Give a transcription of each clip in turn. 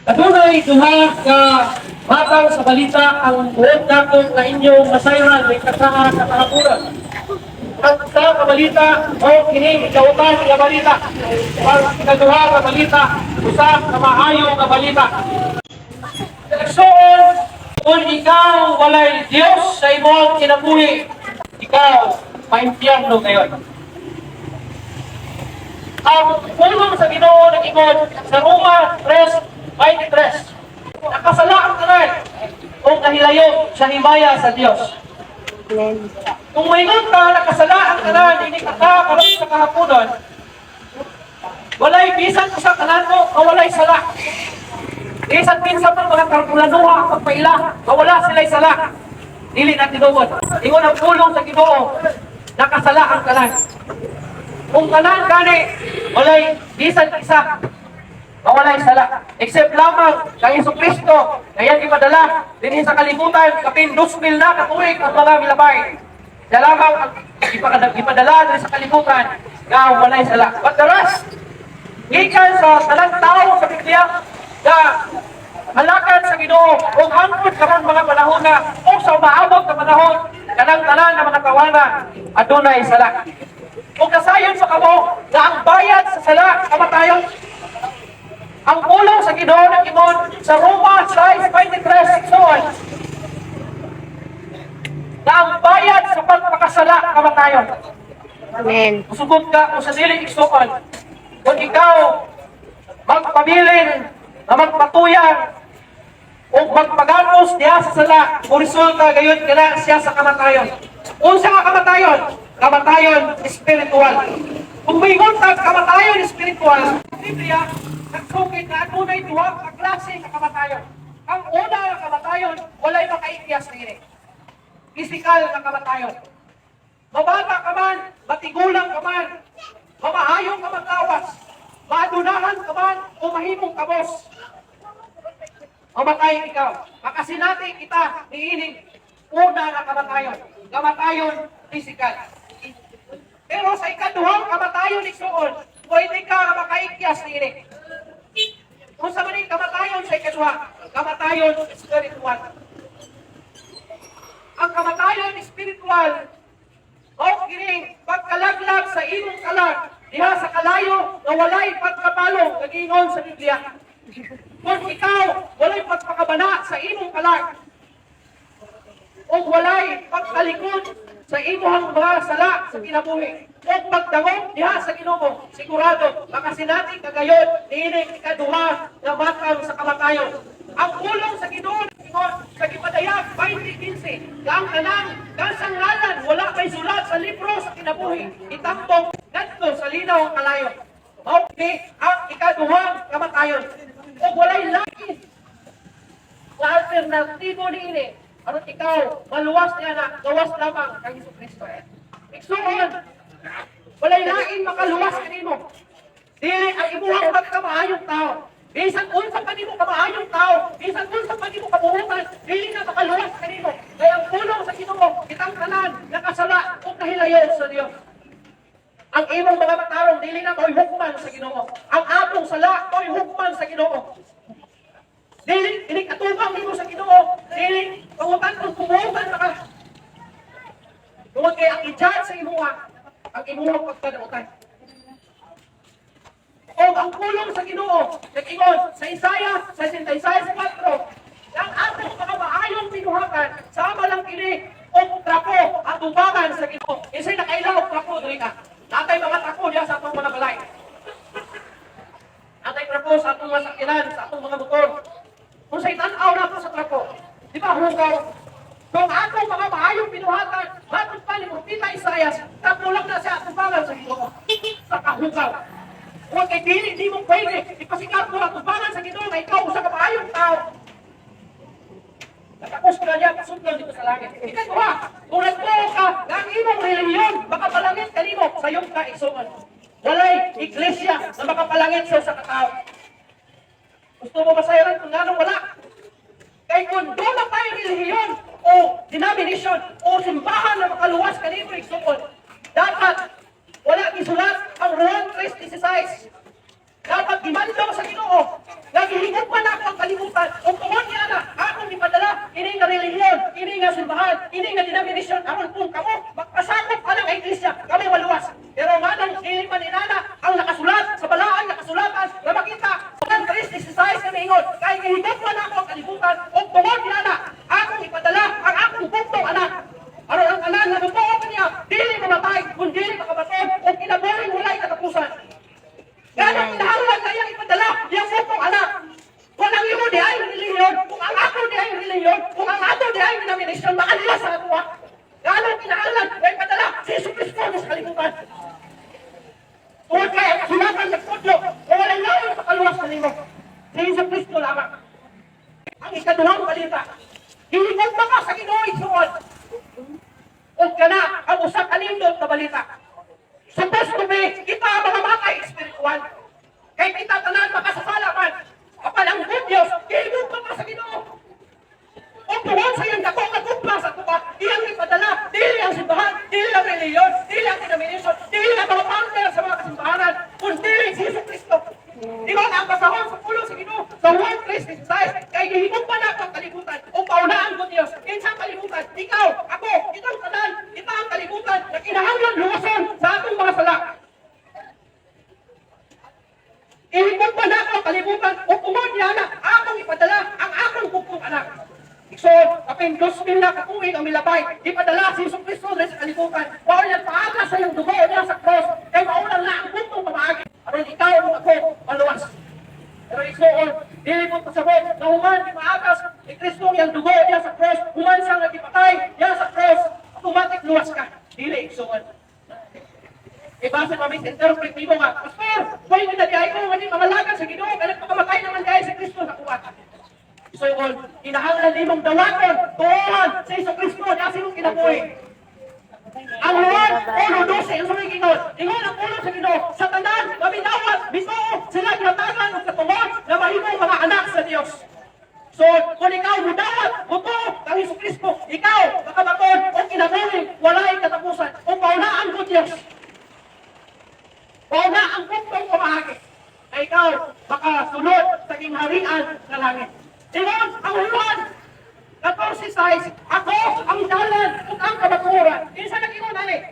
Adunay duha ka matang sa balita ang buot nako nga inyong masayran may kasaha sa kahaponon. Ang isa ka balita o kining ikautan nga balita. Ang ikaduha nga balita, usa ka maayo nga balita. Igsoon, kung ikaw walay Dios sa imong kinabuhi, ikaw maimpyerno ngayon. Ang pulong sa Ginoo nag-ingon sa Roma 3:23. Nakasala ang tanan o nahilayo sa himaya sa Dios. Amen. Kung maingon ka, nakasala ang tanan, ini ka karon sa kahaponon, walay bisan usa ka mo, nga walay sala. Bisan kinsa pa mga karpulanuha pagpaila, nga wala sila'y sala. Dili na tinuod. Ingon ang pulong sa Ginoo, nakasala ang tanan. Kung tanan gani, walay bisan isa nga walay sala. Except lamang kay Hesus Kristo, kaya ipadala dinhi sa kalibutan, kapin 2,000 na katuig ang mga milabay. Siya lamang ang ipadala dinhi sa kalibutan nga walay sala. But the rest, gikan sa tanang tao sa Biblia, nga halakan sa Ginoo ug hangtod karon mga panahon na o sa umaabot na panahon, kanang tanan nga mga tawana adunay sala. Ug kasayon sa kamo nga ang bayad sa sala kamatayon. Ang pulong sa Ginoo nag-ingon sa Roma 6:23, igsoon, na ang bayad sa pagpakasala kamatayon. Amen. Musugot ka kung sa dili, igsoon. Kung ikaw magpabilin na magpatuyang o magpagamos diha sa sala, o resulta gayon kana siya sa kamatayon. Unsa nga kamatayon? Kamatayon spiritual. Kung maingon ka kamatayon spiritual, Biblia nagsukit na adunay duha ka klase sa kamatayon. Ang una nga kamatayon, walay makaikyas niini. Physical nga kamatayon. Mabata ka man, matigulang ka man, mamaayong ka maglawas, maadunahan ka man, o mahimong kabos. Mamatay ikaw. Makasinati kita niining una nga kamatayon. Kamatayon physical. Pero sa ikaduhang kamatayon, igsuon, pwede ka nga makaikyas niini. Kung sa maning kamatayon sa ikaduha, kamatayon spiritual. Ang kamatayon spiritual, mao kining pagkalaglag sa imong kalag diha sa kalayo nga walay pagkapalong, nagingon sa Biblia. Kung ikaw walay pagpakabana sa imong kalag o walay pagtalikod sa imong mga sala sa kinabuhi o pagdangop diha sa Ginoo, sigurado makasinati ka gayon niining ikaduha nga matang sa kamatayon. Ang pulong sa Ginoo ingon sa Gipadayag 20:15 nga ang tanang kasangalan wala may sulat sa libro sa kinabuhi itambong ngadto sa linaw ang kalayo. Mao kini ang ikaduhang kamatayon. Ug walay lain nga alternatibo niini aron ikaw maluwas niya na gawas lamang kay Hesus Kristo. Igsuon, walay lain makaluwas kanimo. Dili ang imuhang pagkamaayong tao. Bisan unsa pa nimo kamaayong tao, bisan unsa pa nimo kabuhutan, dili na makaluwas kanimo. Kay ang pulong sa Ginoo, kitang tanan nakasala ug nahilayo sa Dios. Ang imong mga matarong dili na mao'y hukman sa Ginoo. Ang atong sala mao'y hukman sa Ginoo. Dili dili katubang nimo sa Ginoo, dili pangutan kung kumutan ka. Tungod kay ang i-judge sa imuha, ang imuhang pagkadautan. O ang pulong sa Ginoo, nag-ingon sa Isaiah 66:4, ang atong mga maayong binuhatan, sama lang kini og trapo atubangan sa Ginoo. Kinsay nakaila og trapo diri ka? Natay mga trapo diya sa atong mga balay. Natay trapo sa atong mga sakyanan, sa atong mga motor. Kung sa tan-aw na sa trapo, di ba hugaw? Kung atong mga maayong binuhatan, matod pa ni Propeta Isaias, trapo lang na siya atubangan sa Ginoo. Sa kahugaw. Kung kay dili di mo pwede, ipasikat mo atubangan sa Ginoo nga ikaw usa ka maayong tao. Natapos ko na niya, pasudlon dito sa langit. Ikaduha, kung nagtuo ka na ang imong relihiyon, makapalangit kanimo, sayop ka, igsuon. Walay iglesia na makapalangit sa usa ka tao. Gusto mo masayran kung nganong wala? Kay kung doon na tayo relihiyon o denomination o simbahan na makaluwas kanimo, igsuon, dapat wala gisulat ang Juan 3:16. Dapat gimando sa Ginoo nga gihigugma nako ang 3:16 nga miingon, "Kay gihigugma nako ang kalibutan, ug tungod niana akong ipadala ang akong bugtong anak. Aron ang tanan nga mutuo kaniya dili mamatay, kun dili makabaton og kinabuhing walay katapusan." Ganang kinahanglan na iyang ipadala iyang bugtong anak. Kung ang imo diay relihiyon, kung ang ako diay relihiyon, kung ang ato diay denomination, makaluwas sa atoa. Ganang kinahanglan na ipadala si Jesu Cristo sa kalibutan. Tungod kay ang kasulatan nagtudlo, o walay laing makaluwas sa nimo. Si Jesu Cristo lamang. Ang ikaduhang balita, gihigugma ka sa Ginoo, igsuon. Ug kana ang usa ka nindot na balita. Supposed to be, kita ang mga matay espiritual. Kay kita tanan makasasala man. Apan ang good news, gihigugma ka sa Ginoo. Ug tungod sa iyang dako nga gugma sa atoa, iyang ipadala, dili ang simbahan, dili ang relihiyon, dili ang denomination, dili ang mga founder sa mga kasimbahanan, kundi si Jesu Cristo. Di ba ang basahon sa pulong sa Ginoo sa Juan 3:16, "Kay gihigugma nako ang kalibutan ug paunaan ko Dios." Kinsa ang kalibutan? Ikaw, ako, kitang tanan, kita ang kalibutan na kinahanglan luwason sa atong mga sala. "Ihigugma nako ang kalibutan ug tungod niana akong ipadala ang akong bugtong anak." Igsoon, kapin 2,000 na katuig ang milabay, ipadala si Jesu Cristo sa kalibutan. Mao niyang paaga sa iyang dugo niya sa cross, kay mao lang na ang bugtong pamaagi aron ikaw ug ako maluwas. Pero igsoon, dili mo pasabot na human ni maagas ni Kristo ang iyang dugo niya sa cross, human siyang nagipatay niya sa cross, automatic luwas ka. Dili, igsoon. Base ma-misinterpret nimo nga, "Pastor, pwede na diay ko, nga mga lagan sa Ginoo, kaya nagpakamatay naman diay si Kristo sa kuwan." So, kinahanglan nimong dawaton, tuohan sa Jesu Kristo, niya sa imong kinabuhi. Ang Juan 1:12, ang suming ingon, ingon ang pulong sa Ginoo, sa tanan, nga midawat, mituo, sila ginatagan og katungod na mahimong mga anak sa Dios. So, kung ikaw mudawat, mutuo kang Jesu Kristo, ikaw makabaton og kinabuhi, walay katapusan, o paunaan ko Dios. Pauna ang bugtong pamaagi na ikaw makasulod sa gingharian sa langit. Ingon ang Juan 14:6, "Ako ang dalan ug ang kamatuoran." Kinsa nag-ingon ani?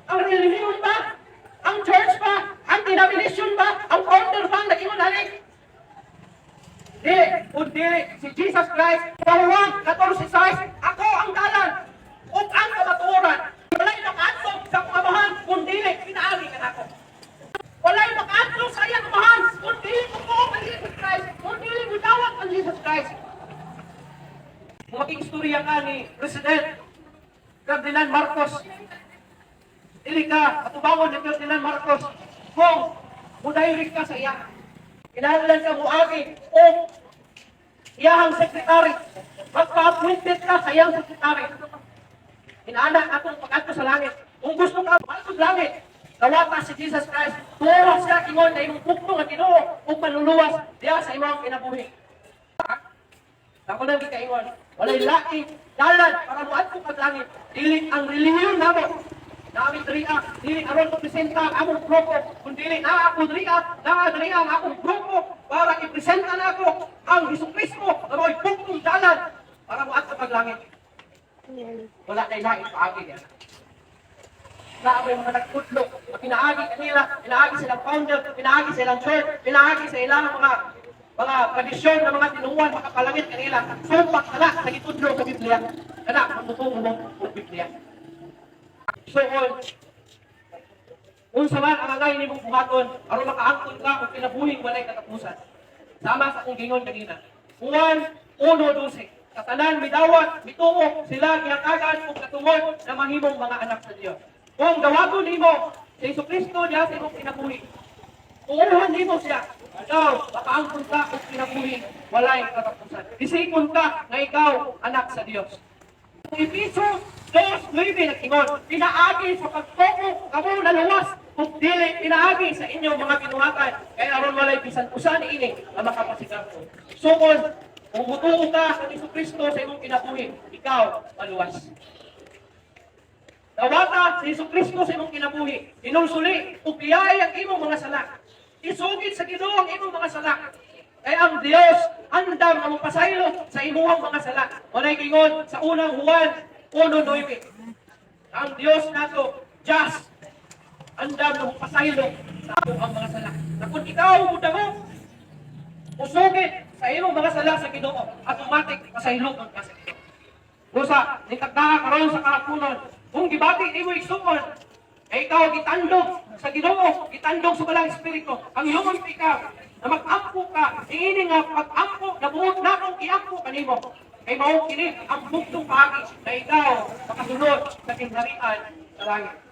Ang relihiyon ba? Ang church ba? Ang denomination ba? Ang founder ba ang nag-ingon ani? Di, kundi si Jesus Christ sa Juan 14:6, "Ako ang dalan ug ang kamatuoran. Walay makaadto sa akong Amahan kung dili pinaagi kanako." Walay makaadto sa iyang Amahan kung dili mutuo kang Jesus Christ, kung dili mudawat ang Jesus Christ. Kung maging istorya ka ni President Ferdinand Marcos, dili ka atubangon ni Ferdinand Marcos kung mudirect ka sa iya. Kinahanglan ka muagi o iyahang secretary. Magpa-appointment ka sa iyang secretary. Inaana atong pag-adto sa langit. Kung gusto ka maadto sa langit, dawata si Jesus Christ. Tuo siya ingon na imong bugtong nga Ginoo ug manluluwas diha sa imong kinabuhi. Ako nang gikaingon, walay laing dalan para moadto kag langit. Dili ang relihiyon namo. Nami diriya, dili aron mo presenta ang among grupo, kun dili naa ako diriya, naa diriya ang akong grupo para ipresenta nako ang Hesus Kristo nga mao'y bugtong dalan para moadto kag langit. Amen. Wala na laing paagi niya. Naa may mga nagtudlo, pinaagi kanila, pinaagi silang founder, pinaagi silang church, pinaagi sa ilang mga tradisyon ng mga tinuan, makapalangit kanila. Sumpak kana sa gitudlo sa Biblia. Kana, magtutong mo og Biblia. So, all, unsa man ang angay nimong buhaton aron makaangkon ka og kinabuhing walay katapusan. Sama sa akong gingon kanina. Juan 1:12. Sa tanan midawat, mituo, sila gihatagan og katungod na mahimong mga anak sa Dios. Kung dawaton nimo si Jesu Kristo diha sa imong kinabuhi, tuohan nimo siya, ikaw makaangkon ka og kinabuhi walay katapusan. Isikon ka nga ikaw anak sa Dios. Efeso 2:9 nag-ingon, "Pinaagi sa pagtuo kamo naluwas ug dili pinaagi sa inyong mga binuhatan, kaya aron walay bisan usa niini nga makapasigarbo." So kung mutuo ka sa Jesu Kristo sa imong kinabuhi, ikaw maluwas. Dawata si Jesu Kristo sa imong kinabuhi. Hinulsuli ug biyay ang imong mga sala. Isugid sa Ginoo ang imong mga sala. Kay ang Dios andam nga mopasaylo sa imuhang mga sala. Walay gingon sa unang Juan 1:9. Ang Dios nato, just, andam nga mopasaylo sa atoang mga sala. Na kung ikaw mudangop, Usugid sa imong mga sala sa Ginoo, automatic pasayloon ka sa Ginoo. Busa, nitagdaa karon sa kahaponon, kung gibati nimo, igsuon, ay ikaw gitandog sa Ginoo, gitandog sa Balaang Espiritu, ang iyong ikaw, na mag-ampo ka, ingini nga pag-ampo, na buot na akong iampo kanimo. Kay mao kini ang bugtong paagi na ikaw makasunod sa gingharian sa langit.